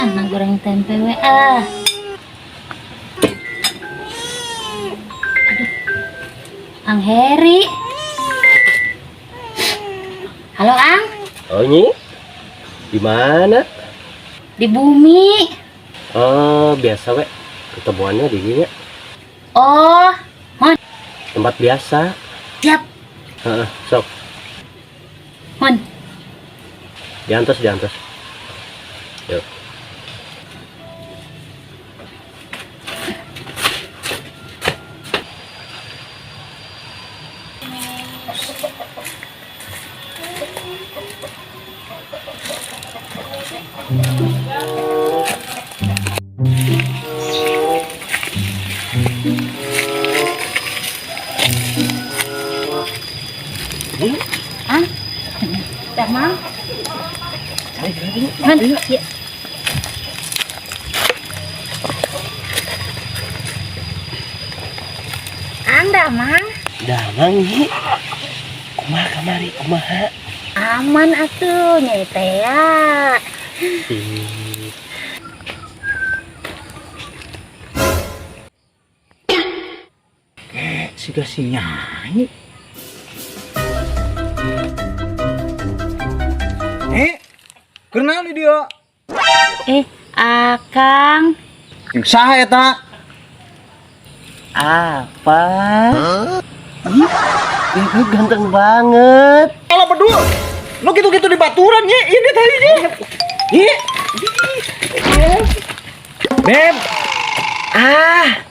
Nah, goreng tempe we ah. Aduh. Ang Heri. Halo, Ang. Oh, Nyi. Di mana? Di bumi. Oh, biasa we. Ketemuannya di sini. Oh, Mon. Tempat biasa. Siap. Heeh, sok. Mon. Diantos, diantos. Yuk. Ang. Damang. Mon. Ya. Ang damang. Damang, Nyi. Kumaha kamari, kumaha? Aman atuh nyai teh ya. Ih. Kayak siga si Nyai. Eh, kenal nih dia. Eh, Akang. Yang saha eta? Apa? Ih, Bebek ganteng banget. Kalau berdua, lu gitu-gitu di baturan Nyi, ini tadi Nyi. Nyi. Beb. Ah.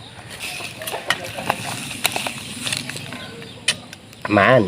Aman.